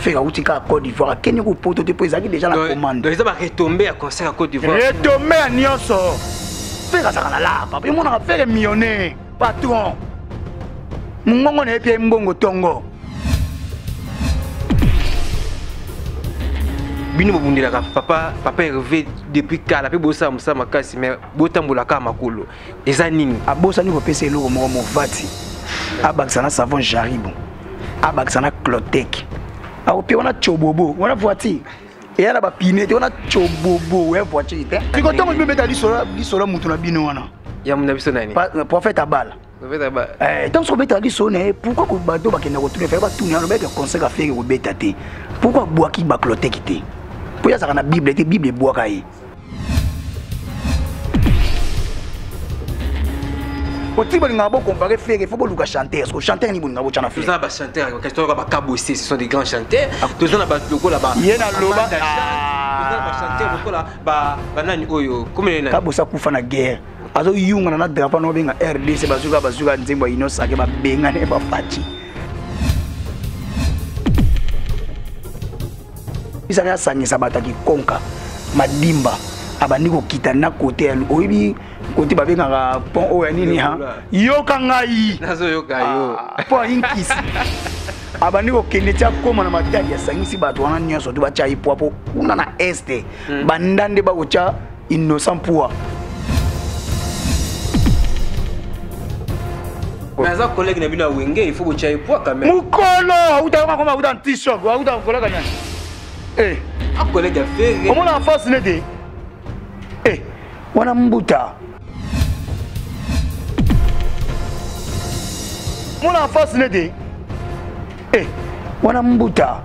Ferre auti kaka Côte d'Ivoire, akende kopoto te mpo ezalaki déjà na commande. Donc eza baretombées ya concert ya Côte d'Ivoire. Retombées ya nyonso. Ferre azalaka na la papa, emonaka Ferre millionnaire, patron. Mongongo na ye mpe mbongo tongo. Bino bobundelaka papa papa Hervé depuis kala mpe bosala mosala makasi, mais botambolaka makolo eza nini? Abosani kopesa eloko moko movati, abakisa na savon jaribo, abakisa na clotec, akope wana cobobo wana voiture eya na bapine te, wana cobobo ya voiture te. Siko ntongo bibeta lisolo motu na bino wana ya na biso nani? Prophète abala. Ntango soki obetaka lisolo na ye, pourquoi bato bakenda kotuna? Efale batuna wana, obetaka conseil afere kobeta te. Pourquoi abwaki baclotec te? Mpo ye azalaka na Bible te, Bible ebwaka ye. Oti bolingaka bocompare Ferre, faut boluka chanteur. Parce que chanteur ni bolingaka botya na Ferre. Toza na bachanteur kasi toyoka bakabose, ce sont des grands chanteurs. Toza na bato lokola ba ye na loba, toza na bachanteur lokola banani oyo. Kabose akufa na guerre, azoyungana na drapeau na obenga RDC. Bazuka bazuka nzembo ya inosake, babengane bafaci isaka asangisa bato ya kikonka madimba, abandi kokita na kote ya oyebi kote babengaka pont oyo ya nini ha, yoka ngai. Nazoyoka yo. Mpo ayinkisi abandi kokende ti akóma na Matadi, asangisi bato wana nyonso to batya ye poa mpo kuna na este banda nde bakotya Innocent poa. Mais aza collègue na bino ya Wenge, il faut botya ye poids quand même. Mokolo auta koma auta antishock, auta kolaka nani? Eh. A collègue ya Ferre. Omona face nete. Eh, wana mbuta. Omona face nete. Eh, wana mbuta.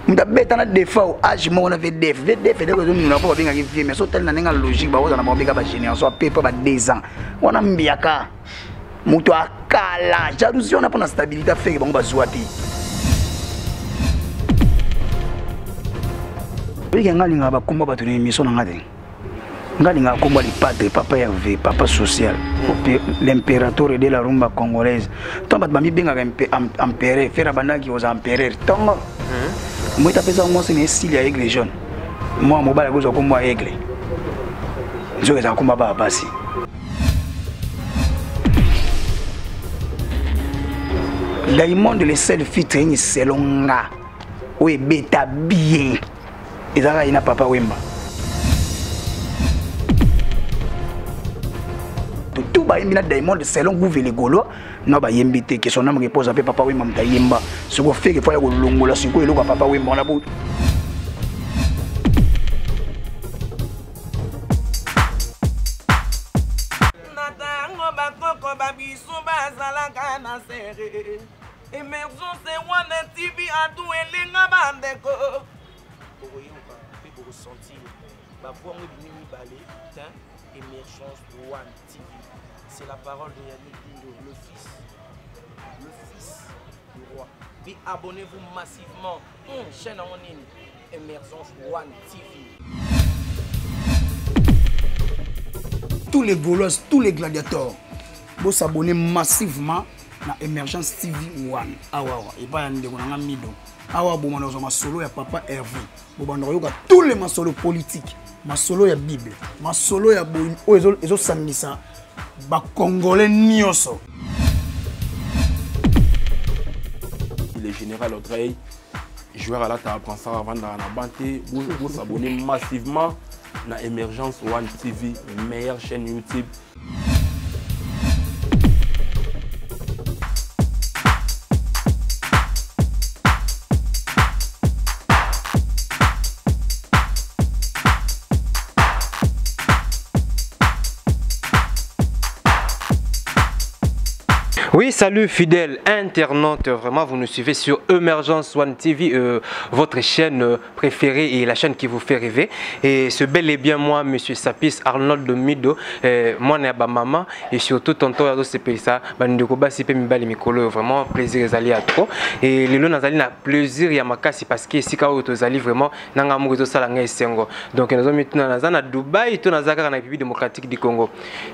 Moto abeta na defao age moko na VDF. VDF eloko ezonuna mpo babengaki vie, mais so otali na ndenge ya logique, bakozala na bango beka bagénération apepe ba 2 ans wana mbiaka moto akala jalousie wana mpo na stabilité afeke bango bazwa te. Oyeke nga alingaka bakomba bato na émission na nga te. Nga alingaka komba le padre papa Hervé, papa social, l'impérateur de la rumba congolaise. Ntango bato bamibengaka empereur, Ferre abandaki kozala empereur ntongo moyeta apesa mwasi na esili ya aigle jaune. Mwa mobali akozwa kombo ya aigle, nzoka ezala komba baa basi. Diamond le seul featuring selon nga oyo ebeta bien ezalaka ye na Papa Wemba. Tout bayembi na Diamond selon Gouve le Gaulois na bayembi te. Question na repose mpe Papa Wemba moto ayemba. Soki ofeke fo ya kolongola sikoyo eloko ya Papa Wemba wana bo. Na ntango bakoko babiso bazalaka na sere, Emergence wana TV atu elinga bandeko. Bokoyoka mpe bokosentir bavoix yango ebimi mibale te. Emergence One TV, c'est la parole de Yannick Dindo, le fils, le fils du roi. Puis abonnez-vous massivement. Chaîne yango nini? Emergence One TV. Tous les Gaulois, tous les gladiateurs, vous s'abonnez massivement na Emergence TV 1. Awa awa epai ya ndeko na nga Mido awa, boma nazwa masolo ya papa Hervé, bobanda koyoka tous les masolo politique, masolo ya Bible, masolo ya boyi oyo ezosangisa bacongolais nyonso. Le général Audrey, joueur alata brassard, avandaka na ban te. Bosabonner massivement na Émergence One TV, meilleure chaîne YouTube. Oui, salut fidèles internautes, vraiment vous nous suivez sur Emergence One TV, votre chaîne préférée et la chaîne qui vous fait rêver. Et ce bel et bien moi, monsieur Sapis Arnold Mido, moi na maman et surtout tonton Yazo Sepelisa, bandeko basi pe mibali mikolo, vraiment plaisir ezali à trop. Et lelo nazali na plaisir ya makasi parce que esika oyo tozali vraiment nanga moko ezosala ngai esengo. Donc nazo mituna, naza na Dubaï to naza kaka na République démocratique du Congo?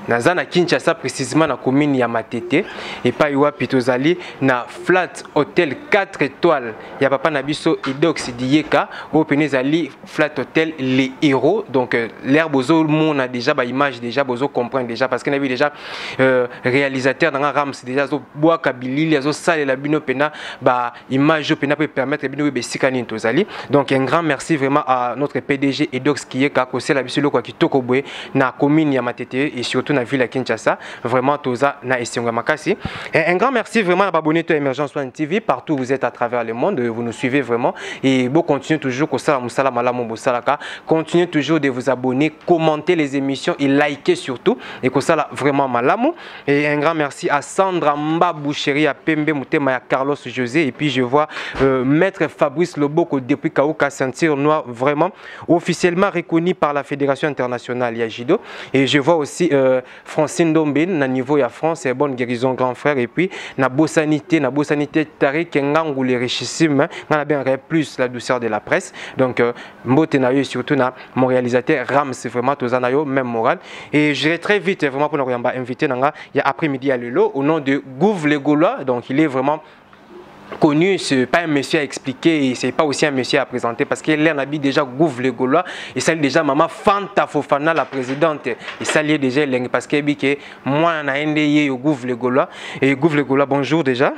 Naza na Kinshasa, précisément na commune ya Matete. Et Epai wapi tozali na Flat Hotel 4 étoiles ya papa na biso Idox Dieka oyo pene ezali Flat Hotel les héros. Donc l'air bozo mona déjà ba image déjà bozo comprendre déjà parce que na déjà réalisateur nanga Rams déjà zo bwaka bilili azo salela bino pena ba image pena peut permettre bino be sika nini tozali. Donc un grand merci vraiment à notre PDG Edox Kieka kosela biso loko kitoko boye na commune ya Matete et surtout na ville ya Kinshasa. Vraiment toza na esengo makasi. Et un grand merci vraiment à abonner to Emergence One TV partout où vous êtes à travers le monde, vous nous suivez vraiment et bon continuez toujours kosala musala malamu bosalaka. Continuez toujours de vous abonner, commenter les émissions et liker surtout et kosala vraiment malamu. Et un grand merci à Sandra Mbabou chérie à Pembe Mutema ya Carlos José et puis je vois maître Fabrice Loboko depuis Kauka ceinture noire vraiment officiellement reconnu par la Fédération internationale ya judo. Et je vois aussi Francine Dombin na niveau ya France et bonne guérison grand frère et puis na Bossanité Tariq Ngangu les richissimes na bien plus la douceur de la presse. Donc mbote na yo surtout na mon réalisateur Rams vraiment tozana yo même moral. Et je vais très vite vraiment pour nous inviter nanga il y a après-midi à Lelo au nom de Gouv le Gaulois. Donc il est vraiment connu, c'est pas un monsieur à expliquer et c'est pas aussi un monsieur à présenter parce qu'il habite déjà Gouv le Gaulois et salue déjà maman Fanta Fofana la présidente et salue déjà l'eng parce qu'il dit que moi na ndé yo Gouv le Gaulois. Et Gouv le Gaulois, bonjour déjà.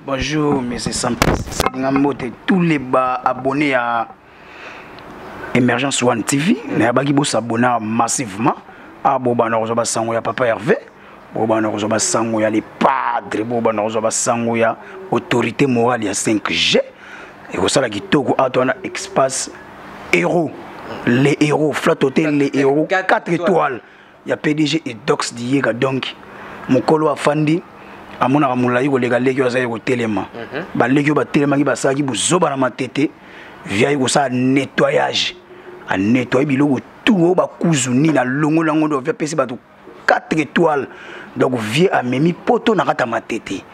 Bonjour monsieur Sampis, c'est tous les bas abonnés à Emergence One TV, na baki bo s'abonner massivement à boba na rozoba sango ya papa Hervé, boba na rozoba sango ya les padres, boba na rozoba sango ya autorité morale ya 5G et kosala kitoko atona espace héros, les héros Flat Hotel les héros 4 étoiles ya PDG et Dox Diega. Donc mokolo afandi amonaka molai koleka leki oyo azali kotelema, baleki oyo batelemaki basalaki bozoba na matete viai kosala nettoyage, a nettoyer biloko tout oyo bakuzu nini alongola yango ndo apesi bato 4 étoiles. Donc vie amemi poto na kata matete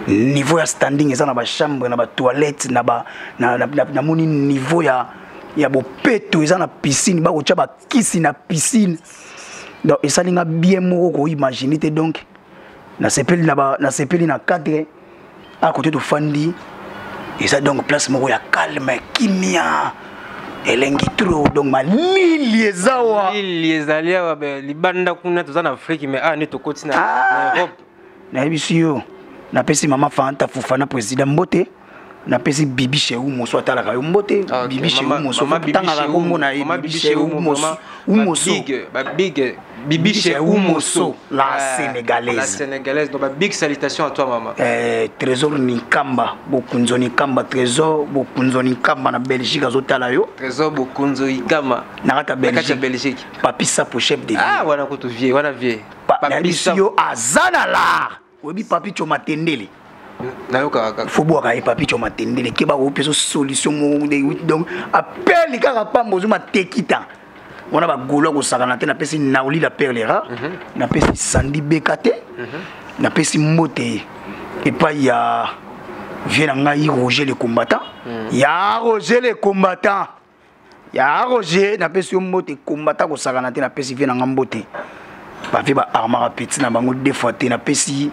niveau ya standing eza na ba chambre na ba toilette na ba na moni niveau ya ya bopeto eza na piscine bakotia ba kisi na piscine. Donc esalinga bien moko ko imaginer te. Donc na sepeli na ba na sepeli na cadre à côté de Fandi et ça donc place moko ya calme kimia elengi trop. Donc malili ezawa lili ezali awa libanda kuna toza na Afrique mais ah ne tokoti na Europe. Nayebisi yo napesi mama Fanta Fofana président mbote, napesi Bibi Cheu moso atalaka yo mbote, Bibi Cheu moso tangaka kombo na ye Bibi Cheu moso moso ba big Bibi Cheu moso la sénégalaise, la sénégalaise. Donc ba big salutation à toi maman. Trésor Nikamba Bokunzo Nikamba, Trésor Bokunzo Nikamba na Belgique azotala yo. Trésor Bokunzo Nikamba na kata Belgique. Papi Sapo chef de ville. Ah wana kutu vie, wana vie. Papi Sapo azana la. Obi papi choma tendele. Nayoka faut boire et papi choma tendele ke ba opeso solution mo donc appelle kaka pambo zuma tekita. On a ba golo ko sakana te na pesi naoli la perle rare, na pesi Sandy Bekate, na pesi Mbote et pas ya vient ngai Roger le combattant. Ya Roger le combattant. Ya Roger na pesi Mbote combattant ko sakana te na pesi vient nga Mbote. Ba fi ba armara petit na bango deux fois te na pesi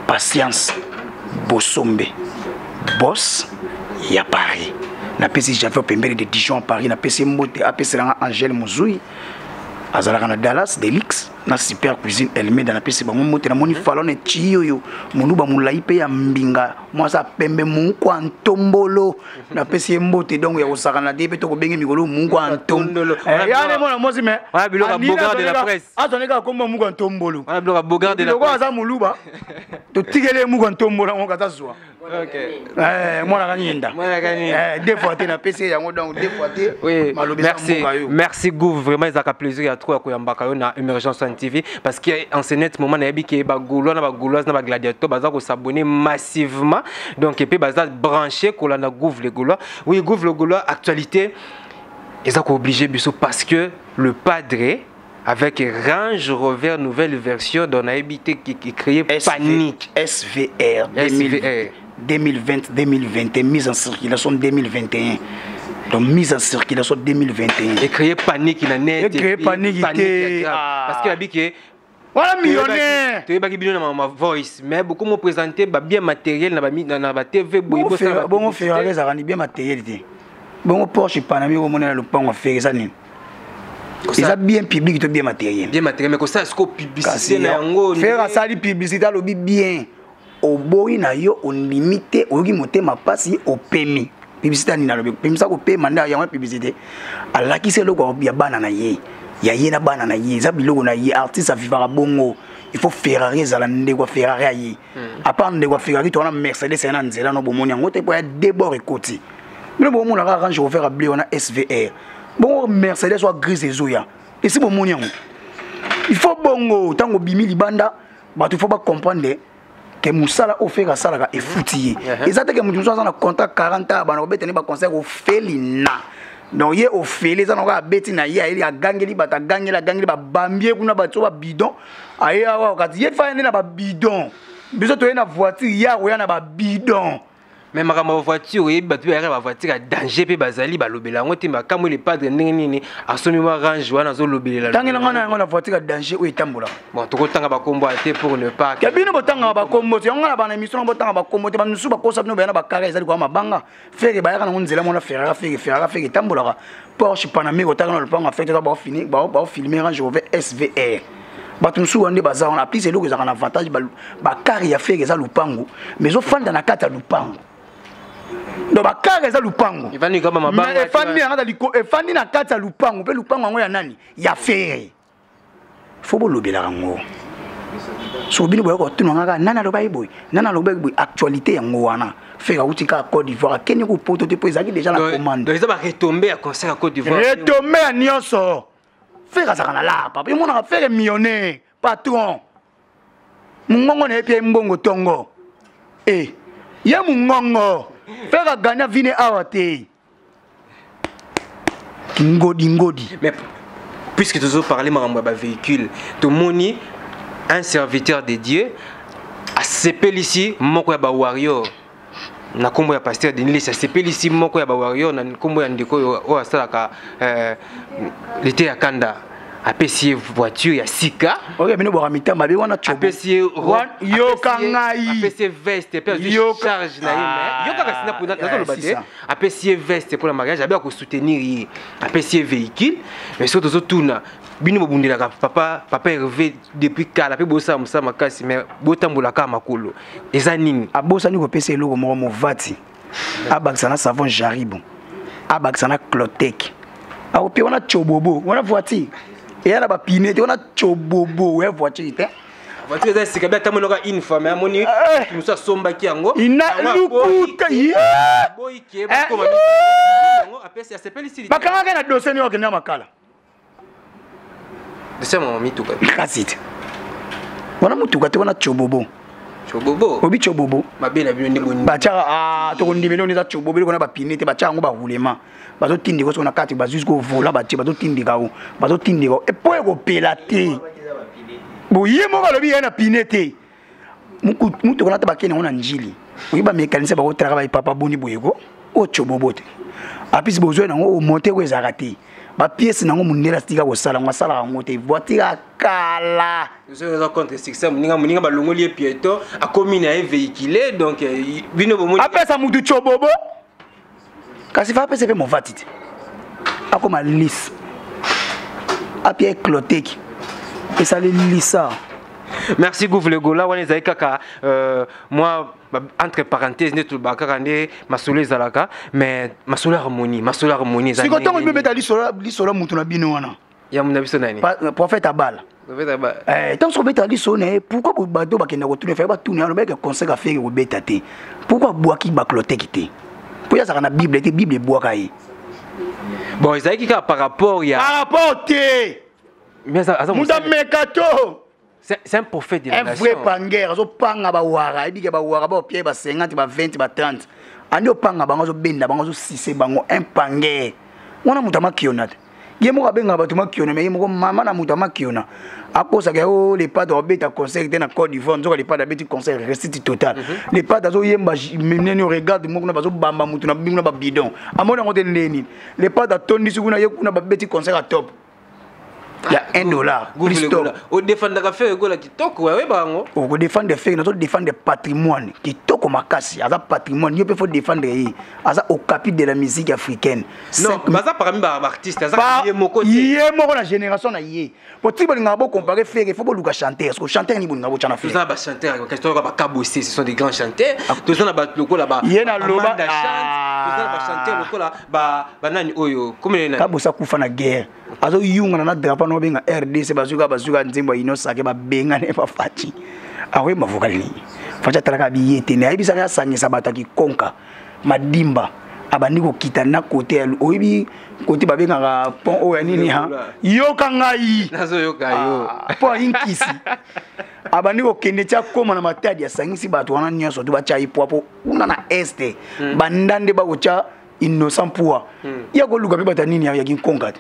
Patience Bosombe boss ya Paris. Na pesi Javier Pembele de Dijon à Paris, na pesi Mbote apesi nga Angèle Mouzoui azalaka na Dallas Delix na super cuisine Elmeda, na pesi bango Mbote na moni Falone Chiyoyo moluba molai pe ya mbinga mwasa pembe mukwa ntombolo na pesi Mbote. Donc ya kosaka na te pe to kobenge mikolo mukwa ntombolo ya ne mona mosi mais wana biloko bogard de la presse azoneka komba mukwa ntombolo wana biloko bogard de la presse aza moluba to tikele mukwa ntombolo ngo kata zwa. OK. Moi la Moi deux fois te na PC yango donc deux fois te. Oui. Merci. Merci Gouv, vraiment ils ont plaisir à trop koyambaka yo na Emergence One TV parce que en ce net moment na yebi ke ba Gaulois na ba Gauloise na ba gladiateur baza ko s'abonner massivement. Donc et puis baza branché kolanda Gouv le Gaulois. Oui, Gouv le Gaulois actualité ils ont obligé biso parce que le padre avec Range Rover nouvelle version dont a évité qui créait panique. SVR 2020-2021, mise en circulation 2021. Donc mise en circulation 2021. Et créer panique il en est. Et créer panique. Parce qu'il a dit que Wana millionnaire. Toyebaki bino na mama voice, mais beaucoup m'ont présenté ba bien matériel na ba na ba TV boye. Bongo Ferrari ezalaka ni bien matériel te. Bongo Porsche Panamera omona na lopango Ferrari eza nini? Eza bien public to bien matériel? Bien matériel, mais kosala siko publicité na yango. Ferrari asali publicité, alobi bien. Oboyi na yo, ondimi te, oyoki motema pasi, opemi. Publicité nini alobi? Pemisa kopema nde yango publicité. Alakisi eloko ya bana na ye. Ya ye na bana na ye, eza biloko na ye, artiste avivaka bongo. Il faut Ferrari ezala ndeko ya Ferrari ya ye. À part ndeko ya Ferrari, towana Mercedes ya na nzela no bomoni yango te po ya debord ekoti. Bino bomona kaka Range Rover ya bleu wana SVR. Bongo Mercedes wa grise ezoya. Esi bomoni yango. Il faut bongo tango bimi libanda, bato il faut ba comprendre ke mosala oyo Ferre asalaka efuti ye. Eza te ke moto mosusu aza na contrat 40 ans bana kobeta ne baconcert ofeli na. Donc ye ofeli eza nango abeti na ye, ayeli agangeli bato, agangeli agangeli babambi ye kuna bato babidon, aye awa kati ye fa nde na babidon, biso toye na voiture ya koya na babidon. Mais makambo ya voiture oyebi bato bayaka ba voiture ya danger mpe bazali balobela yango te. Makambo le padre ndenge nini asomi mwa range wana azolobelela. Ntangela ngai na yango na voiture ya danger oyo etambolaka. Bon, tokotanga bakombo ya te pour ne pas ya bino botangaka bakombo te. Yango ngai na bana émission na botanga bakombo te. Bamosusu bakosa bino baya na bakara ezali koya mabanga. Ferre bayaka nango nzela mona Ferrari, Ferre Ferrari Ferre etambolaka Porsche Panamera otaka na lopango ya Ferre te, baofilme Range Rover SVR. Bato mosusu wana nde baza wana. Plus eloko ezalaka na avantage, bakare ya Ferre eza lupango, mais ezofanda na kati ya lupango. Donc bakare eza lupango, Efandi kama mabanga. Mais efandi na kati ya efandi na kati ya lupango, mpe lupango yango ya nani? Ya Ferre. Fo bolobelaka yango. So bino boya kotuna kaka nani alobaki boye, nani alobaki boye. Actualité yango wana. Ferre auti kaka Côte d'Ivoire, akende kopoto te mpo ezalaki déjà na commande. Donc eza baretombées ya concert ya Côte d'Ivoire. Retombées ya nyonso. Ferre azalaka na la papa, emonaka Ferre millionnaire, patron. Mongongo na ye mpe mbongo tongo e ye mongongo. Ferre aganya vine awa te, ngodi ngodi. Mais puisque tozo parler makambo ya bavéhicule, tomoni un serviteur de Dieu asepelisi moko ya bawarrior na nkombo ya pasteur Denis Lessie, asepelisi moko ya bawarrior na nkombo ya ndeko oyo oyo asalaka lite ya kanda, apesi ye voiture ya sika. Oyo bino bwaka mitamba be wana tchobo. Apesi ye Yoka ngai. Apesi ye veste mpe azwi charge na ye. Mais yo kaka sina mpona nazoloba te. Apesi ye veste mpona mariage, abe akosoutenir ye, apesi ye véhicule. Mais soki tozotuna bino bobundelaka papa Hervé depuis kala mpe bosala mosala makasi, mais botambolaka makolo, eza nini? Abosani kopesa eloko moko, movati abakisa na savon Jaribo, abakisa na Clotec, akopia wana tchobobo. Wana voiture eya na bapine te, wana tchobobo ya voiture te. Voiture eza sika be, atamonaka une fois, mais amoni mosu asombaki yango. Ina lukuta ye. Boyi ke bakoma yango, apesi, asepelisi. Bakangaka na dossier nini? Okende na makala. Dossier mama mituka. Kasi te, wana motuka te, wana tchobobo. Chobobo. Obi tchobobo. Mabe na bino nde boni. Batiaka, ah, tokondimeli oni eza tchobobo. Eloko na bapine te, batiaka yango baroulement, bazotindika soko na kati, bazwi siko vola, batie, bazotindika o, bazotindika o epo ekopela te. Boye moko alobi ye na pine te. Mutuka na te, bakende yango na Njili, oyi bamécanicien bakotalaka, bai papa boni boye ko oyo tchobobo te. Apisi bozwi nango omonte ko ezalaka te, bapièce nango mondele atika kosala yango, asalaka yango te. Voiture ya kala. Eza contre succès, moninga moninga balongoli ye piéton, akomi na ye véhiculé. Donc bino bomoni. Apesa mutu tchobobo, kasi fa apesa mpe movati te, akoma lise, apia ekloteki, esali lisa. Merci Gouv Legola. Wana ezali kaka moi entre parenthèse nde tolobaka kaka nde masolo ezalaka, mais masolo harmonie, masolo harmonie eza Siko ntango ndenge bino beta lisolo mutu na bino wana. Ya muna biso nani? Prophète abala. Prophète Abala. Ntango soki obeta lisolo na ye, pourquoi bato bakenda kotuna? Faye batuna, alobaki conseil a Ferre kobeta te. Pourquoi abwaki bakloteki te? Po ye azalaka na Bible te, Bible ebwaka ye. Bon, ezalaki kaka par rapport ya Par rapport te. Mais aza Moto ameka to. C'est un prophète de la Un nation. vrai panger, azopanga bawara, ayebi ke bawara baopie ba 50, ba 20, ba 30, andi opanga bango, azobenda bango, azosise bango. Un panger wana, moto amakiona te. Ye moko abengaka bato makiona, mais ye moko mama na moto amakiona akosaka o le padre abeta concert te na Côte d'Ivoire. Nzoka le padre abeti concert, réussite totale. Le padre azoyemba neni, regarde moko kuna bazobamba moto na bingo na babidon, amoni yango te. Ndeni le padre atondisi kuna, ye kuna babeti concert ya top. Ya 1 $ plus top. Odefendaka Ferre Gola kitoko, oyeba yango. Okodefendre Ferre, nazodefendre patrimoine kitoko makasi. Aza patrimoine, yo mpe faut défendre ye. Aza okapi de la musique africaine. Non, baza parmi baartiste, aza ye moko te. Ye moko na génération na ye. Po ti bolingaka bocompare Ferre, faut boluka chanteur. Parce que chanteur ni bolingaka botya na Ferre? Toza na bachanteur, kasi toyoka bakabose, ce sont des grands chanteurs. Toza na bato lokola Ye na loba. Toza na bachanteur lokola banani oyo. Kabose akufa na guerre, azoyungana na drapeau na obenga RDC. Bazwika, bazwika nzembo ya inosake, babengane bafaci. Akoyemba vocal nini? Faci atalaka biye te. Ayebisaka asangisa bato ya kikonka madimba, abandi kokita na kote ya oyebi kote babengaka pont oyo ya nini. Ha, yoka ngai. Nazoyoka yo. Mpo ayinkisi, abandi kokende ti akóma na Matadi. Asangisi bato wana nyonso to batya ye poa, mpo kuna na este banda nde bakotya Innocent poa ya koluka mpe bato ya nini ya kinkonka te.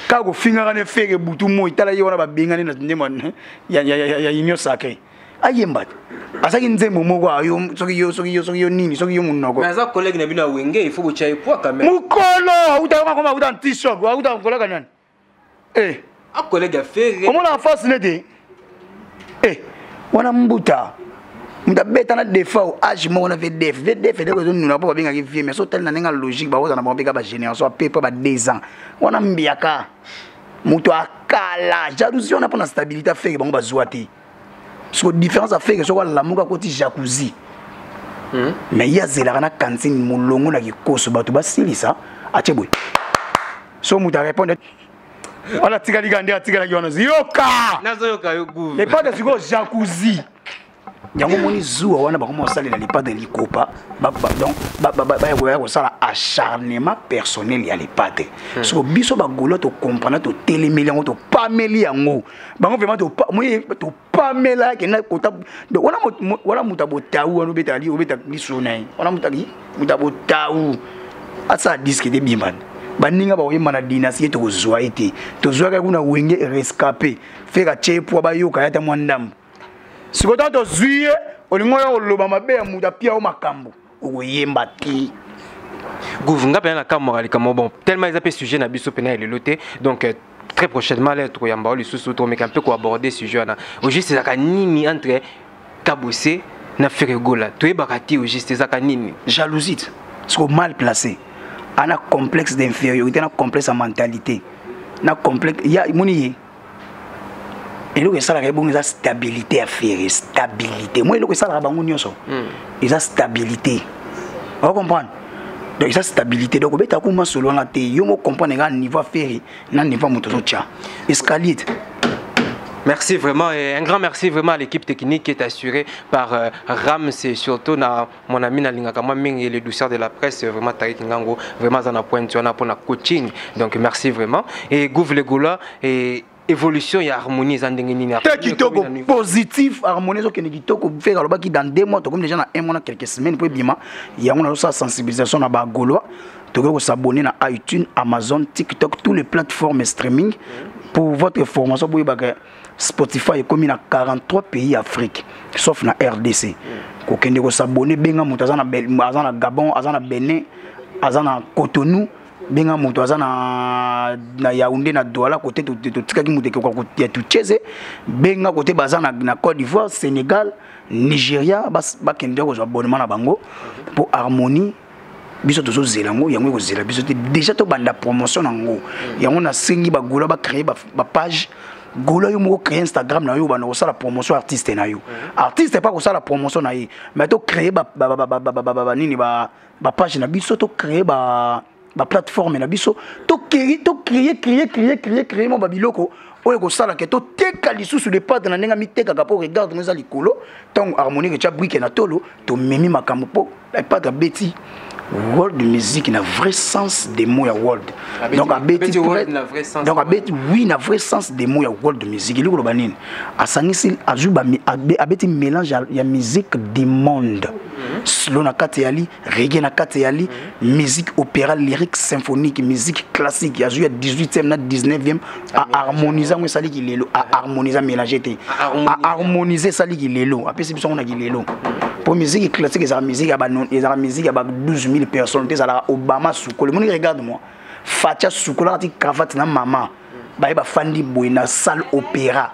Kaka kofingaka ne Ferre butu moi. Tala ye wana, babengani na ndembo ya Union sacrée. Ayemba te, azalaki nzembo moko ayo soki yo, soki yo, soki yo nini, soki yo monoko. Mais aza collègue na bino ya Wenge, il faut botya ye poids quand même. Mokolo auta yoka koma auta anti-choc, auta kolaka nani? Eh. A collègue ya Ferre. Omona face nete eh wana mbuta, moto abeta na Defao, age moko na VDF. VDF eloko ezonuna mpo babengaki vie, mais so otali na ndenge ya logique, bakozala na bango mpe ka bagénération ape mpo ba 2 ans wana. Mbiaka moto akala jalousie wana mpo na stabilité a Ferre, bango bazwa te. Siko différence a Ferre, soko alamuka akoti jacuzzi, mais ye azelaka na cantine molongo na kikoso, bato basilisa, atie boye. So moto arépondre wana, atikali kaka nde atikalaki wana. Yoka. Nazoyoka yo, gouve. Lepade sikoyo jacuzzi yango omoni zuwa wana, bakoma kosalela Lepade likopa. Donc baya kosala acharnement personnel ya Lepade. Soko biso bagaulois tocomprendre, totelemeli yango, topameli yango bango vraiment, topamela kenda kota. Donc wana moto abotau wana obeta obeta liso na ye wana, moto abotau asala disque te, bimana baninga bakoyemba na dynastie, ye tokozwa ye te. Tozwaka kuna Wenge rescapé, Ferre atie poa, bayoka ye ata mwa ndambo. Sikoyo ntango tozwi ye, olingi oya koloba mabe ya moto apia yo makambo, okoyemba te. Gouve, nga mpena na kamwaka likambo. Bon, tellement eza mpe sujet na biso mpena ya lelo te. Donc très prochainement lere tokoyamba o lisusu, tokomeka mpe koaborder sujet wana. Au juste ezalaka nini entre Kabose na Ferre Gola? Toyebaka te, au juste ezalaka nini? Jalousie te, siko mal placé, ana complexe d'infériorité, na complexe ya mentalité, na complexe ya moni ye. Eloko esalaka ebongo eza stabilité ya Ferre, stabilité. Moi, eloko esalaka bango nyonso eza stabilité, ocomprendre? Donc eza stabilité. Donc obeta kuma solo wana te, yo mo comprendre nga niveau ya Ferre na niveau ya moto ozotya escalier te. Merci vraiment et un grand merci vraiment à l'équipe technique qui est assurée par Rams et surtout na mon ami nalingaka moi mingi, le douceur de la presse, vraiment Tariq Ngango, vraiment za pointe wana pour na coaching. Donc merci vraiment. Et Gouv le Gola et évolution ya Harmonie eza ndenge nini? Te, kitoko, positif. Harmonie ezokende kitoko. Ferre alobaki dans 2 mois, tokomi déjà na un mois na quelques semaines mpo ebima yango. Nazosala sensibilisation na bagaulois, tokoki kosabonner na iTunes, Amazon, TikTok, tous les plateformes streaming. Pour votre formation, boyebaka Spotify ekomi na 43 pays Afrique sauf na RDC. Kokende kosabonner, benga moto aza na aza na Gabon, aza na Benin, aza na Cotonou, benga moto aza na Yaoundé, na Douala, kote totikaki moto ekoka ya tucheze, benga kote baza na Côte d'Ivoire, Sénégal, Nigeria, bakende kozwa abonnement na bango mpo Harmonie biso tozozela yango. Yango ekozela biso te, déjà tobanda promotion nango. Yango nasengi bagaulois bacréer bapage. Gaulois yo moko, créer Instagram na yo, banda kosala promotion artiste na yo. Artiste pa kosala promotion na ye, mais tocréer banini, bapage na biso, tocréer baplateforme na biso, tocréer, tocréer, créer, créer, créer, créer mo babiloko oyo ekosalaka toteka lisusu Lepade na ndenge amitekaka. Mpo regarde ngo eza likolo ntango Harmonique etya brique na tolo, tomemi makambo mpo Lepade abeti world music na vrai sens des mots ya world. Donc abeti, donc abeti, oui, na vrai sens des mots ya world music. Eloko loba nini, asangisi, azwi, abeti mélange ya musique du monde: slow na kati yali, reggae na kati yali, musique opéra lyrique, symphonique, musique classique. Azwi ya 18e na 19e, aharmonise yango, esaliki lelo. Aharmonise, amélange te, aharmonise, esaliki lelo, apesi biso yango na kilelo. Po musique classique ezalaka musique ya ezalaka musique ya ba 12 000 personnes te, ezalaka Obama sukolo. Moni, regarde moi, Fatia sukolaka ti cravate na mama. Baye bafandi boye na salle opéra,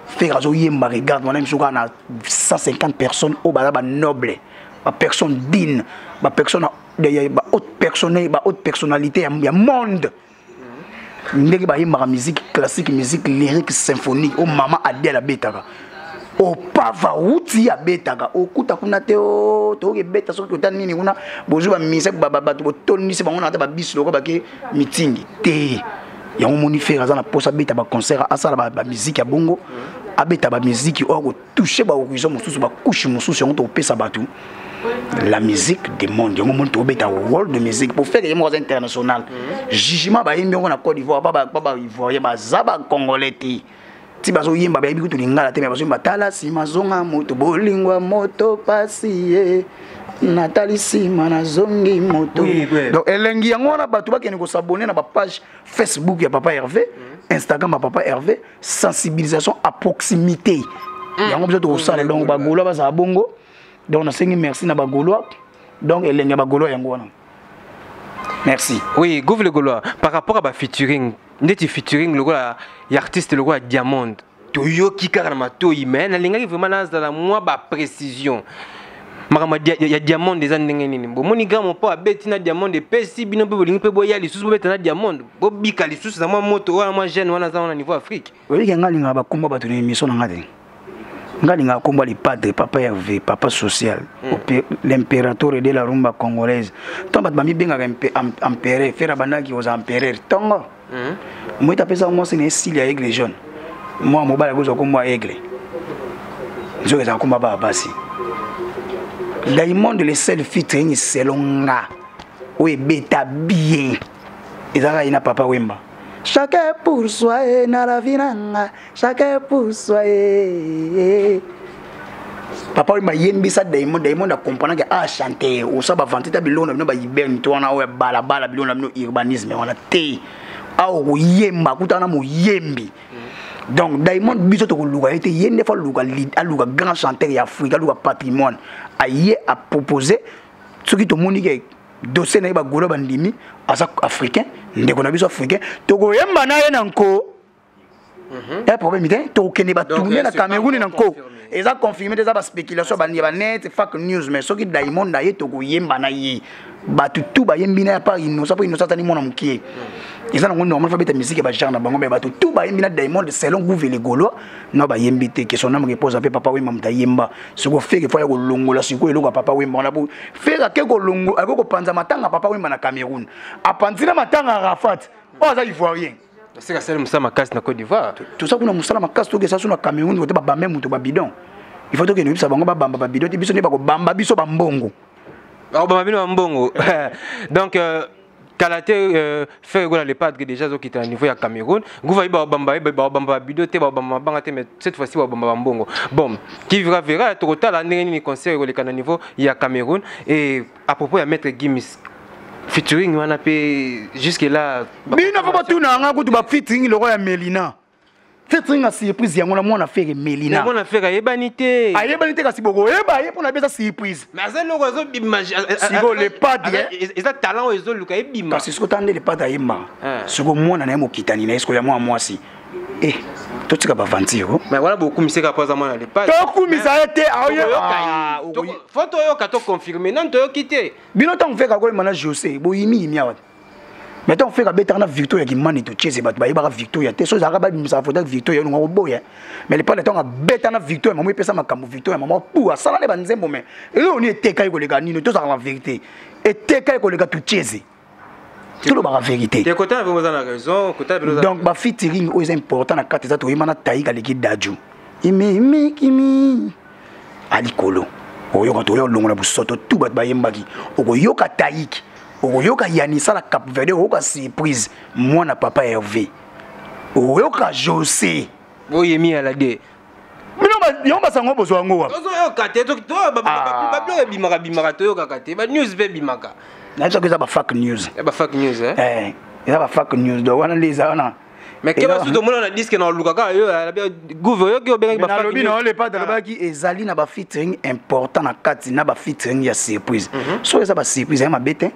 Ferre azoyemba, regarde wana miso kaka na 150 personnes oyo baza banoble, bapersonne digne, bapersonne, bahaute personne, bahaute personnalité ya monde, ndenge bayembaka musique classique, musique lyrique, symphonique, oyo mama Adele abetaka, opava wuti abetaka, okuta kuna te. O tokoki ebeta soki ota nini kuna, bozwi bamise, bato botondisi bango na ata babisi loko bake mitingi te. Yango moni Ferre aza na mposa abeta baconcert, asala bamusique ya bongo, abeta bamusique oyo akotouche bahorizon mosusu, bacouche mosusu. Yango tokopesa bato la musique du monde. Yango moni tokobeta world music po Ferre ye moko aza international. Jugement bayembi yango na Côte d'Ivoire, pa baivoirien baza bacongolais te, ti bazoyemba bayebi kutu lingala te, me bazoyemba: tala nsima, zonga moto, bolingwa moto pasi ye, natali nsima, nazongi moto. Donc elengi yango wana, bato bakende kos'abonner na bapage Facebook ya papa Hervé, Instagram ya papa Hervé. Sensibilisation à proximité, yango biso tokosala. Donc bagaulois bazala bongo. Donc nasengi merci na bagaulois. Donc elengi ya bagaulois yango wana. Merci. Oui, Gouv le Gaulois, par rapport à ba featuring, ndeti featuring lokola ya artiste lokola Diamond, toyoki kaka na matoi, mais nalingaki vraiment nazala mwa baprécision. Makambo ya Diamond eza ndenge nini? Bomoni grand mpo abeti na Diamond, epesi bino mpe bolingi mpe boya lisusu bobeta na Diamond, bobika lisusu na mwa moto wana, mwa jeune wana aza wana niveau Afrique. Oyebiki nga alingaka bakomba bato na émission na nga te. Nga alingaka komba le padre, papa Hervé, papa social, l'impérateur de la rumba congolaise. Ntango bato bamibengaka empereur, Ferre abandaki kozala empereur ntongo moyete apesaka mwasi na esili ya aigle jaune. Mwa mobali akozwa kombo ya aigle, nzoka ezala komba baa basi. Diamond, le seul featuring selon nga oyo ebeta bien ezalaka ye na Papa Wemba, chacun pour soi na la vie nanga, chacun pour soi. Papa Wemba yembisa Diamond, Diamond acomprendre ke achante osa bavante ta biloko na bino baiberne to wana oyo ya balabala, biloko na bino urbanisme wana te, awa koyemba kuta wana moyembi. Donc Diamond, biso tokoluka ye te, ye nde fo aluka, aluka grand chanteur ya Afrique, aluka patrimoine, aye apropose. Soki tomoni ke dossier na ye bagaulois bandimi, aza africain, ndeko na biso africain, tokoyemba na ye na nko ya problème te. Tokokende batourne na Cameroun na nko. Eza confirmé te, eza baspéculation ya banet, fake news. Mais soki Diamond na ye, tokoyemba na ye. Bato tu bayembi na ya part Innocent, mpo Innocent atani mwana mokie, eza nango normal, fo abeta musique ya bagenre na bango. Mais bato tu bayembi na Diamond selon Gouve le Gaulois na bayembi te. Question na repose mpe Papa Wemba, moto ayemba. Sikoyo Ferre fo ya kolongola sikoyo eloko ya Papa Wemba wana, po Ferre ake kolongo, ake kopanza matanga Papa Wemba na Cameroun, apanzi na matanga ya Rafat oyo aza ivoirien. Seka asali mosala makasi na Côte d'Ivoire. Toza kuna mosala makasi, tokesa so na Cameroun kote babambe moto babidon. Il faut tokende oyebisa bango babamba babidon te, biso nde bakobamba biso bambongo. Bakobamba bino bambongo. Donc kala te, Ferre Gola le padre déjà azokita na niveau ya Cameroun. Nguva ye bakobamba, bakobamba babido te, bakobamba mabanga te, mais cette fois-ci bakobamba bambongo. Bon, qui vivra verra. Tokotala ndenge nini concert ekoleka na niveau ya Cameroun. Et à propos ya Maître Gims, featuring wana mpe jusque là? Bino fo batuna yanga kutu bafeaturing loko ya Melina, featuring ya surprise yango na mwana Ferre Melina. Mwana Ferre ayebani te. Ayebani te, kasi bokoyeba ye mpona beza surprise. Mais aza eloko azobima. Sikoyo le padre eza talent oyo ezoluka ebima. Kasi sikoyo tala nde le padre ayemba. Sikoyo mwana na ye, mokitani na ye sikoyo ya mwana mwasi e, totika baventure. Mais wana bokumiseka mpo aza mwana le padre. Tokumisa ye te. Fo toyoka, toconfirme nani, toyoki te. Bino ntango Ferre akoyemba na José, boyimiyimi awa te. Mais ntango Ferre abetaka na Victoria Kimani, totiese bato bayebaka Victoria te. So ezalaka babimisaka foto ya Victoria, olonga koboya. Mais lepale, ntango abeta na Victoria, mamo epesa makambo. Victoria mamo pu asala nde banzembo, mais eloko nini eteka ye koleka nini? Tozalaka na vérité, eteka ye koleka tucheze, tolobaka vérité. Donc bafeaturing oyo eza important na kati eza toyemba na Taika, aleki Daju, imimikimi alikolo. Oyoka toya olongola busoto tu bato bayembaki, okoyoka Taiki, okoyoka Yanisa na Cap Verde, okoyoka surprise mwana papa Hervé, okoyoka José. Oyemi alade. Bino yango basango bozwa yango wapi? Tozoyoka te, babiloko ebimaka bimaka, toyokaka te, banews mpe ebimaka. Nayebisako eza bafake news. Bafake news. Eza bafake news. Donc wana nde eza wana. Mais keba su tomona na disque na oluka kaka yo gouve oyoki obengaki. Nalobi na yo, le padre alobaki ezali na bafeaturing important na kati na bafeaturing ya surprise. Soki eza basurprise ya mabe te,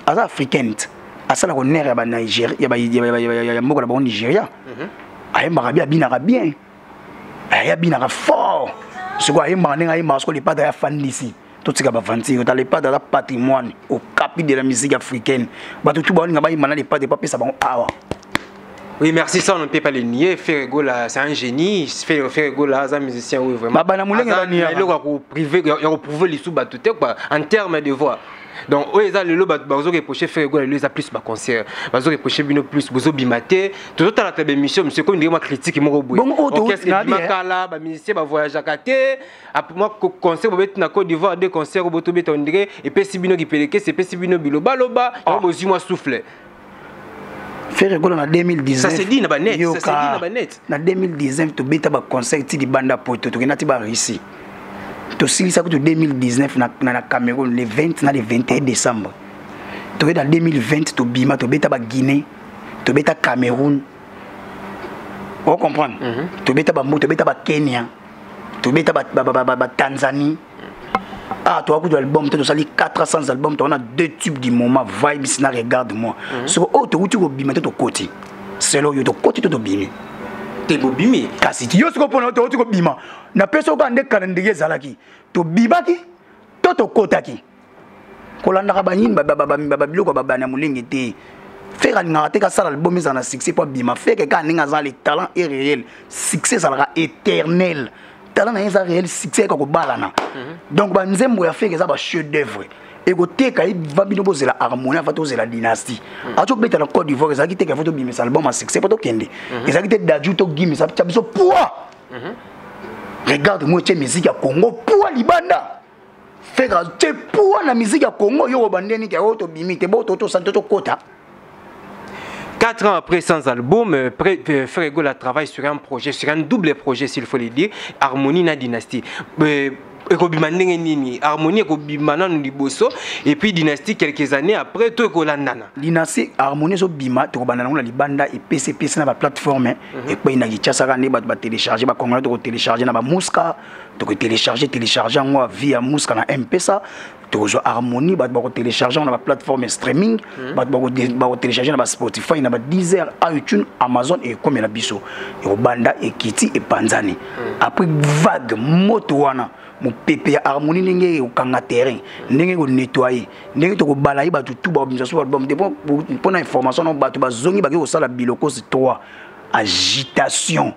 aza africaine te, Asalaka honneur ya Banigeria, ya mboka na bango Nigeria. Ayembaka bien, abinaka bien, aye abinaka fort. Sikoyo ayembaka ndenge ayembaka. Sikoyo Le Padre afandisi, totika baventure. Ota Le Padre aza patrimoine okapi de la musique africaine. Bato tu baolinga bayemba na Le Padre, bapesa bango awa. Oui, merci, ça on ne peut pas le nier. Ferre Gola, c'est un génie. Ferre Gola, c'est un musicien, oui, vraiment. Bana Mulenge bania. Il a prouvé les sous quoi, en termes de voix. Donc, oyo eza lelo, bato bazo reprocher Ferre Gola lelo eza plus baconcert, bazo reprocher bino plus bozobima te. Tozotala ta bémission, monsieur, comme ndenge mwa critique moko boye. Bongo oyo orchestre nabi, ebima kala, bamusicien bavoyageaka te. Mwa concert bobeti na Côte d'Ivoire, deux concert botobeta, on dirait epesi bino kipelekese, epesi bino bilobaloba, yango bozwi mwa souffle. Ferre Gola na 2019. Ça se dit na banet, ça se Yoka, dit na banet. Na 2019 tobeta baconcert ti libanda poto, tokenda ti Barussie, tosilisa kutu 2019 na Cameroun le 20 na le 21 décembre. Tokenda 2020, tobima, tobeta Baguinée, tobeta Cameroun, ocomprendre? Tobeta bambo, tobeta Bakenya, tobeta Batanzanie. Ah, toa kutu album te, tosali 400 album, towana deux tubes du moment, Vibes na Regarde moi. Soko oyo towuti kobima te, tokoti selo oyo tokoti to tobimi. Te, bobimi. Kasi yo siko mpona towuti kobima, napesi oka nde calendrier ezalaki, tobimaki to tokotaki. Kolandaka banini, babiloko ya babana molenge te. Ferre alingaka te kasala album ezala na succès mpo abima. Ferre kaka ndenge aza, le talent est réel, succès ezalaka éternel. Talent na ye eza réel, succès eka kobalana. Donc banzembo ya Ferre eza bachef d'œuvre, ekoteka ye. Va bino bozela Harmonie, ava tozela Dynastie. Ati obeta na Côte d'Ivoire, ezalaki teka fo tobimisa album ya succès mpo tokende. Ezalaki te Dadju togimisa tia biso poids. Regarde moi tie musique ya Congo poids libanda. Ferre tie poids na musique ya Congo. Yo obandeni ke oyo tobimi te, bo totosani to tokota. 4 ans après sans album, Ferre Gola travaille sur un projet, sur un double projet s'il faut le dire, Harmonie na Dynastie. Ekobima ndenge nini? Harmonie ekobima nanu liboso et puis Dynastie quelques années après to ekolandana? Dynastie, Harmonie ezobima, tokobanda nango na libanda, epesi epesi na baplateforme, ekwei na Kinshasa kaka nde bato batélécharge. Bacongolais tokotélécharge na bamuska, tokotélécharge télécharge yango via muska na Mpesa. Tokozwa Harmonie, bato bakotélécharge yango na baplateforme streaming, bato bakotélécharge na baSpotify, na baDeezer, iTunes, Amazon. Ekomela biso, ekobanda ekiti, epanzani. Après vague moto wana, mopepe ya Harmonie, ndenge ekokanga terrain, ndenge ekonettoyer, ndenge tokobala ye, bato tu bakobimisa so album te. Mpona information no, bato bazongi, bake kosala bilokos 3, agitation,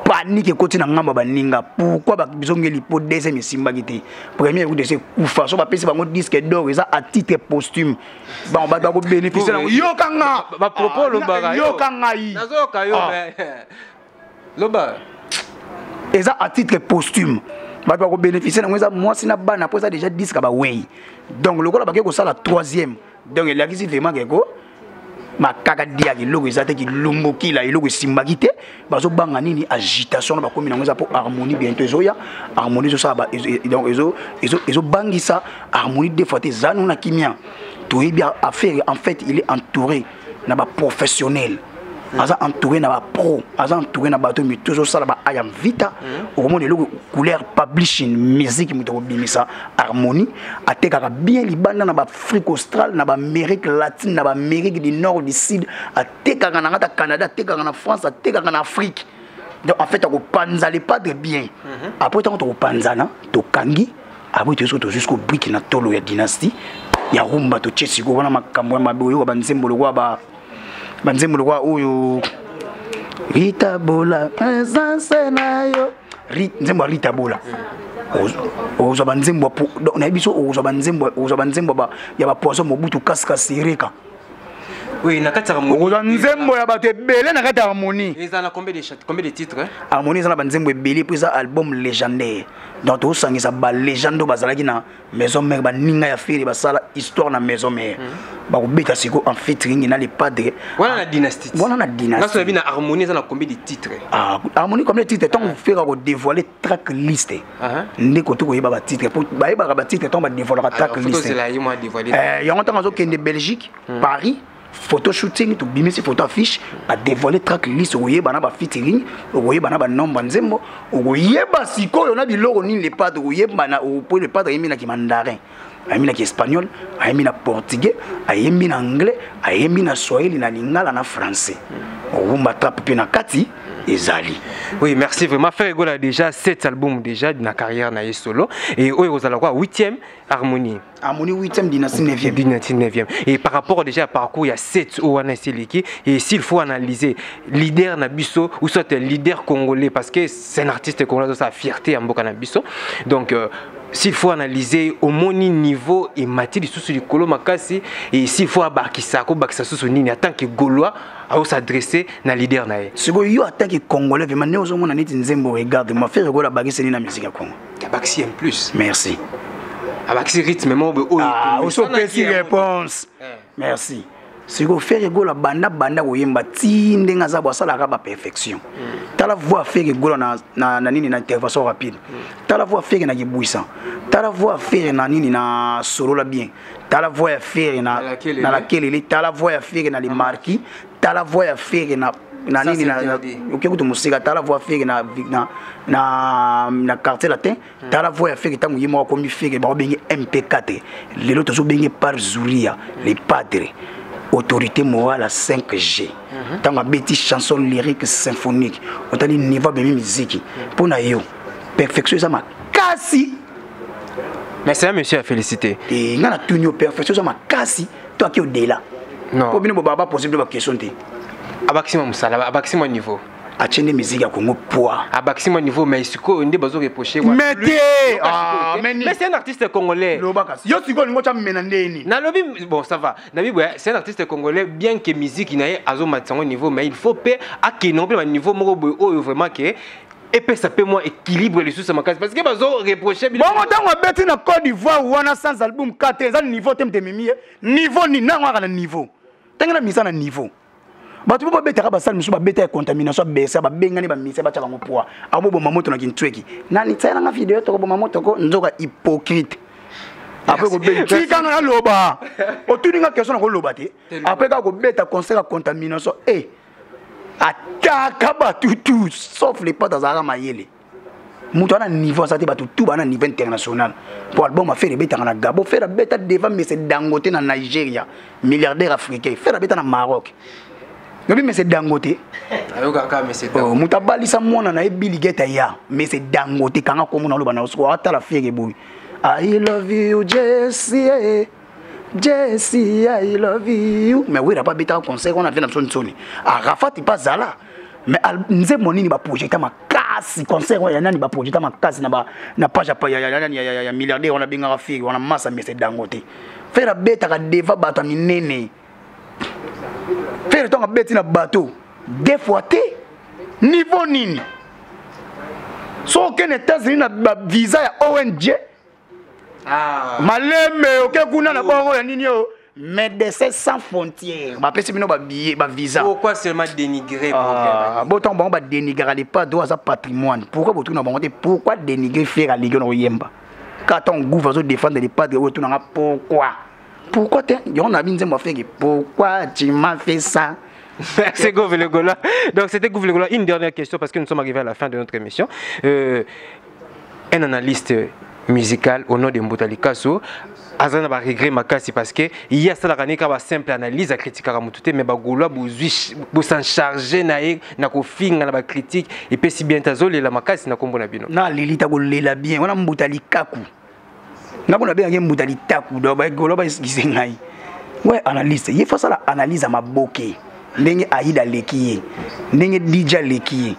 panique ekoti na ngambo ya baninga. Pourquoi bazongeli? Mpo deuxième esimbaki te, première ekuti ese kufa. So bapesi bango disque d'or, eza à titre posthume. Bon, bato bakobénéficie nango. Yoka nga. Bapropos olobaka yo. Yoka ngai. Nazoyoka yo. Ah. Mais loba. Eza à titre posthume, bato bakobénéficie nango eza mwasi na bana, mpo eza déjà disque bawei. Donc lokola bake kosala troisième, donc elakisi vraiment keko makaka diaka eloko eza te, kilumbukila eloko esimbaki te. Bazobanga nini? Agitation na bakomi nango eza mpo Harmonie bientôt ezoya. Harmonie ezosala, donc ezobangisa Harmonie deux fois te. Eza nanu na kimia, toyebi affaire. En fait, il est entouré na baprofessionnel, aza entouré na bapro, aza entouré na bato mitu ezosala ba ayam vita. Okomona eloko Couleur Publishing Musique, moto akobimisa Harmonie, atekaka bien libanda na baAfrique australe, na baAmérique latine, na baAmérique du Nord, du Sud, atekaka na ngata Canada, atekaka na France, atekaka na Afrique. Donc en fait akopanza Le Padre bien. Après ntango tokopanzana, tokangi, après toyoki tozwi siko brique na tolo ya Dynastie ya rumba, totie sikoyo wana makambo ya mabe. Oyoka banzembo lokwa ba banzembo lokwa oyo Rita Bola, présence na yo, nzembo ya Rita Bola. Ozwa banzembo, nayebi so ozwa banzembo, ozwa banzembo ya bapoisson, Mobutu Kasika Sereka. Oui, na kati ya Okozwa nzembo ya bato ebele na kati ya Harmonie. Eza na combien de titres, hein? Harmonie eza na banzembo ebele mpo eza album légendaire. Donc tozosangisa balégende oyo bazalaki na Maison Mère, baninga ya Ferre, basala histoire na Maison Mère, bakobeta sikoyo en featuring na Le Padre. Wana na Dynastie. Wana na Dynastie. Naso na Harmonie eza na combien de titres? Ah, Harmonie combien de titres? Ntango Ferre akodévoile track list nde kote koyeba batitre, po bayebaka batitre ntango badévoilaka track list. Yango ntango azokende Belgique, Paris. Photo shooting, tobimisi photo affiche, badévoile track list, okoyeba na bafeaturing, okoyeba na banombre ya nzembo, okoyeba sikoyo na biloko nini Le Padre okoyeba na po Le Padre ayembi na kimandarin, ayembi na kiespagnol, ayembi na portugais, ayembi na anglais, ayembi na swahili, na lingala, na français. Rumba trap mpe na kati ezali. Oui, merci vraiment. Ferre Gola déjà 7 albums déjà de la carrière na ye solo et oyo kozala quoi, 8e Harmonie. Harmonie 8e, Dynastie 9e. Dynastie 9e. Et par rapport déjà à parcours, il y a 7 oyo esiliki. Et s'il faut analyser leader na biso ou soit leader congolais, parce que c'est un artiste congolais, sa fierté en mboka na biso. Donc s'il faut analyser au moni niveau et mati lisusu likolo makasi, et s'il faut abakisa ko bakisa susu nini en tant que Gaulois à s'adresser na leader na ye. Sikoyo yo en tant que congolais vraiment ne ozomona neti nzembo regarde moi Ferre Gola abakisi nini na musique ya Congo? Abakisi un plus. Merci. Abakisi rythme moko oyo. Ah, osopesi réponse. Merci. Sikoyo Ferre Gola banda banda koyemba ti ndenge aza bo asalaka ba perfection. Tala voix Ferre Gola na nini na intervention rapide. Tala voix Ferre na kibwisa. Tala voix Ferre na nini na solo la bien. Tala voix ya Ferre na Na na la kelele. Tala voix ya Ferre na les marquis. Tala voix ya Ferre na Ça, nini na c'est na interdit. oke kutu mosika. Tala voix Ferre na quartier latin. Tala voix ya Ferre ntango ye moko akomi Ferre, bakobenge MP4. Lelo tozobenge par Zuria, les padres. Autorité morale à 5G. Ntango abeti chanson lyrique symphonique, otali niveau abemi musique. Mpo na yo, perfection eza makasi. Mais c'est un monsieur à féliciter. Te, nga na tuni yo, perfection eza makasi, to aki au-delà. Non. Po bino bo ba poser ba question te. Abakisi mwa mosala, abakisi mwa niveau. Atie nde musique ya Congo poids. Abakisi mwa niveau, mais sikoyo nde bazo reprocher wa. Mais te! Plus, Ah, yoka sikoyo te. mais ni- Mais c'est un artiste congolais. Loba kasi. Yo sikoyo olingo otya mena ndeni. Nalobi, bon, ça va. Nabi, ouais, c'est un artiste congolais, bien que musique na ye azo matisa yango niveau, mais il faut pe akende mpe ba niveau moko boye oyo vraiment ke epesa pe mwa équilibre lisusu ya makasi, parce que bazo reprocher bino. Bongo ntango abeti na Côte d'Ivoire wana sans album 4, eza niveau te mtememi ye. Niveau ni nango kaka na niveau. Ndenge na misa na niveau. Bato mpo babetaka basale mosusu babeta ya contamination ya besa, babengani bamisa batya bango poids. Akoboma moto na kintweki. Nani tiela nga video tokoboma moto ko nzoka hypocrite. Après kobeta tika nga naloba. Otuni nga question na koloba te. Après kaka kobeta concert ya contamination, eh, ataka bato tout sauf les potes azalaka mayele. Moto ana niveau aza te, bato tout bana niveau international. Po album a Ferre ebetaka na Gabon, Ferre abeta devant Monsieur Dangote na Nigeria, milliardaire africain. Ferre abeta na Maroc. Lobi Monsieur Dangote. Ayokaka Monsieur Oh, Dangote. moto abalisa mwana na ye Bill Gates ya Monsieur Dangote, kanga komona oloba na yo, atala Ferre boye. I love you Jesse, Jesse, I love you. Mais oui, pas beta concert, on a fait na son soni. Arafat pas zala. Mais nzembo nini ba projecta makasi concert ya nani ba projecta makasi na ba na page ya ya ya ya ya ya milliardaire on a bengaka Ferre, on a massa Monsieur Dangote. Ferre beta ka deva bato ya minene. Ferre tonga beti na bateau deux fois te niveau nini. So okende États-Unis na ba visa ya ONG. Ah. Malembe oke kuna na bongo ya nini oyo? Médecins sans frontières. Ba pesi bino ba billet, ba visa. Pourquoi seulement dénigrer Ah, programme? botan bango ba dénigrer les pas droit ça patrimoine. Pourquoi botu na bango te? Pourquoi dénigrer faire la Ligue no yemba? Quand on gouve zo défendre les pas droit tout na pourquoi? Pourquoi te? Yon a binze mo fait pourquoi tu m'as fait ça? Merci Gouv le Gaulois. Donc c'était Gouv le Gaulois. Une dernière question parce que nous sommes arrivés à la fin de notre émission. Un analyste musical au nom de Mbuta Likasu azana ba regret makasi parce que il y a ça la ka ba simple analyse a critique ka mutu te mais ba Gaulois bozwi bo s'en charger na ye na ko finga na ba critique et puis si bien tazole la makasi na kombo na bino. Na lilita ko lela bien wana Mbuta Likaku. Na bona bien Mbuta Litaku do ba Gaulois ba excuse ngai. Ouais analyste, il faut ça la analyse à maboke. Ndenge Aïda leki ye. Ndenge DJ leki ye.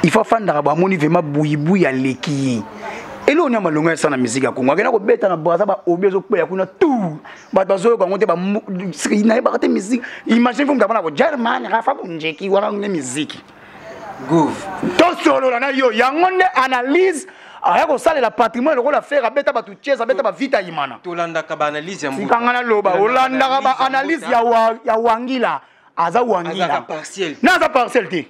Il faut fandaka ba moni vraiment buyibu ya leki ye. Elo nya malonga ya sana musique ya Congo. Akena ko beta na Brazza ba obi ezo kweya kuna tout. Bato bazoyoka yango te ba mu-, siki, nayebaka te musique. Imagine vous mutapana ko German, Rafa Bunjeki, wana nde musique. Gouv. Tosolola na yo, yango nde analyse aya kosalela patrimoine lokola Ferre abeta bato Chiesa, abeta ba Vita Imana. Tolandaka ba analyse ya mbuta. Sikanga na loba, Tolandaka olandaka ba analyse analyse ya mbuta. ya Wangila. Aza Wangila. Azaka partiel. Na aza partiel te.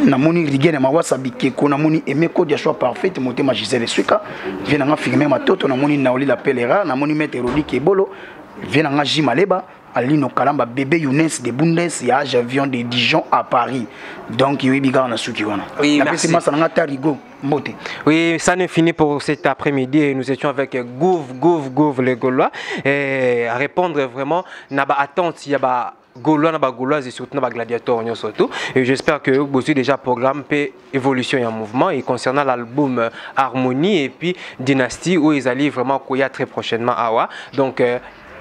Namoni Rigene Mawasa Bikeko, namoni Aimé Kodia Choix Parfait, motema Gisèle Suika, vie nanga Firmin Matoto, namoni Naoli La Pelera, namoni Maître Rodi Kebolo, vie nanga J Maleba, Alino Kalamba, bébé Younes de Bundes, ya avion de Dijon à Paris. Donc yoyebi kaka na suki wana. Oui, merci. Masa nanga Tarigo. Mbote. Oui, ça n'est fini pour cet après-midi. Nous étions avec Gouv, Gouv, Gouv, les Gaulois. Et à répondre vraiment, n'a pas attente, il y a pas Gaulois, n'a pas Gauloise et surtout n'a pas gladiateur surtout. Et j'espère que vous avez déjà programme P évolution et en mouvement. Et concernant l'album Harmonie et puis Dynastie, où ils allaient vraiment courir très prochainement à Awa. Donc,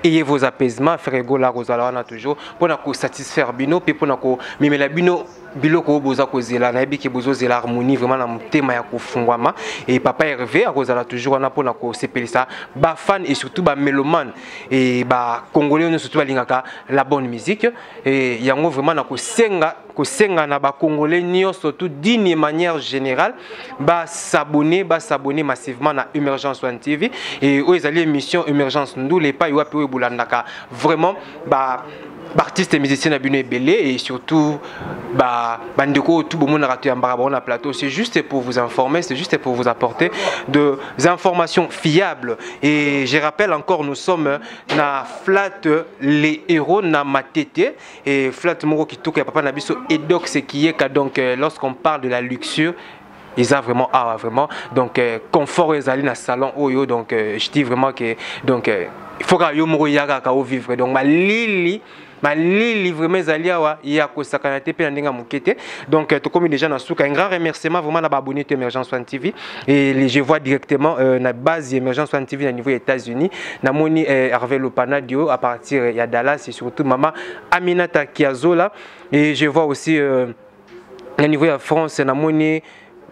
ayez vos apaisements, frère Gola Rosala toujours pour nous satisfaire bino, puis pour nous mimela bino biloko boza kozela nayebi ke bozozela harmonie vraiment na motema ya kofungwama. Et papa Hervé akozala toujours wana mpona kosepelisa bafan et surtout bamélomane et bacongolais nyonso surtout balingaka la bonne musique. Et yango vraiment na kosenga kosenga na bacongolais nyonso surtout d'une manière générale basabonner basabonner massivement na Emergence One TV. Et oyo ezali émission Emergence Ndule epai wapi oyo bolandaka vraiment ba artistes et musiciens na bino ebele et surtout ba bandeko tout bon na raté mbara na plateau. C'est juste pour vous informer, c'est juste pour vous apporter des informations fiables. Et je rappelle encore, nous sommes na flat les héros na Matete et flat moko kitoko ya papa na biso Edox qui est donc lorsqu'on parle de la luxure, ils ont vraiment ah vraiment donc confort ezali na salon oyo. Donc je dis vraiment que donc il faut que yo moko yaka ka vivre. Donc ma lili ma lili vraiment ezali awa ya kosakana te pe na ndenge ya moke te. Donc tokomi déjà na suka. Un grand remerciement vraiment na ba abonné to Emergence One TV. Et je vois directement na base Emergence One TV na niveau États-Unis. Namoni Hervé Lopanadio à partir ya Dallas et surtout maman Aminata Kiazola. Et je vois aussi na niveau ya France namoni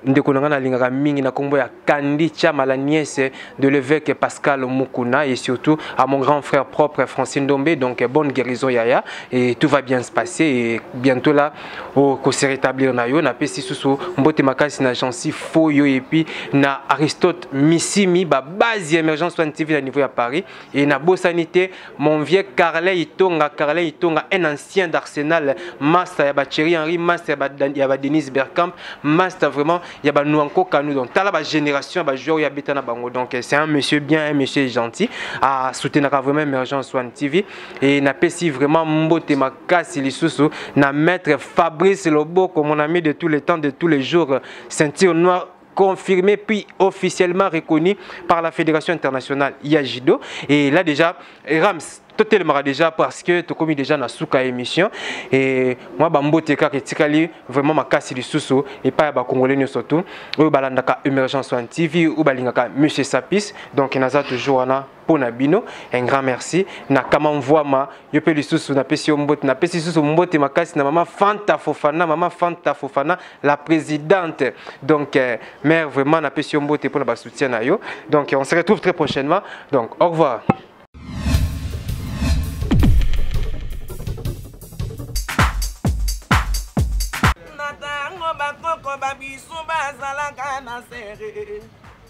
ndeko nanga nalingaka mingi na kombo ya Kandi Chama, la nièce de l'évêque Pascal Mukuna, et surtout à mon grand frère propre Francine Dombe. Donc bonne guérison yaya, et tout va bien se passer et bientôt là au ko se rétablir na yo na pesi susu mbote makasi na Jansi Foyo et puis na Aristote Missimi ba base Emergence One TV na niveau ya Paris. Et na Bosanité mon vieux Carlet Itonga, Carlet Itonga un ancien d'Arsenal, master ya ba Thierry Henry, master ya ba Denise Bergkamp, master vraiment il y a ba Nwanko Kanu. Donc t'as la ba génération ba joueur ya beta na bango. Donc c'est un monsieur bien, un monsieur gentil à soutenir vraiment Emergence One TV. Et na pesi vraiment mbote makasi lisusu na maître Fabrice Loboko, mon ami de tous les temps, de tous les jours, ceinture noire confirmé puis officiellement reconnu par la Fédération internationale Yajido. Et là déjà Rams totalement déjà parce que tu commis déjà na souka émission. Et moi bambote kaka etikali vraiment makasi lisusu et pas ba congolais surtout oyo balandaka Emergence One TV ou balingaka Monsieur Sapis. Donc naza toujours wana pona bino un grand merci na kama mvoama yo pe lisusu na pesi yo mbote na pesi lisusu mbote makasi na mama Fanta Fofana, mama Fanta Fofana la présidente. Donc mère vraiment na pesi yo mbote pona ba soutien na yo. Donc on se retrouve très prochainement. Donc au revoir.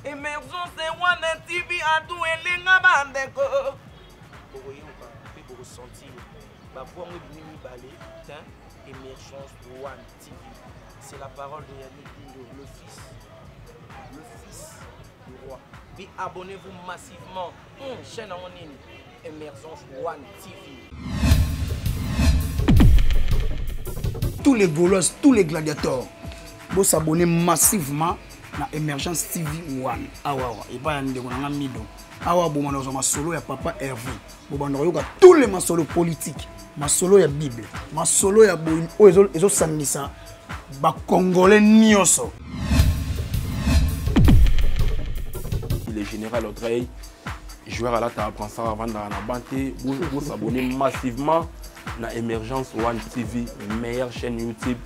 Emergence One TV atu elinga bandeko. Bokoyoka pe bokosentir ba voix ngo bimi mibale, hein? Emergence One TV. C'est la parole de Yannick Dindo, le fils du roi. Puis abonnez-vous massivement. Chaîne en ligne Emergence One TV. Tous les Gaulois, tous les gladiateurs, vous s'abonnez massivement na Emergence TV 1. Awa awa, et pas ndeko na mido. Awa bo manozo masolo ya papa Hervé. Bo bando yoka tous les masolo politiques, masolo ya Bible, masolo ya boy oyo ezo sangisa ba congolais nyonso. Le général Audrey, joueur à la table, prend ça avant dans la bande, vous s'abonnez massivement na Emergence One TV, meilleure chaîne YouTube.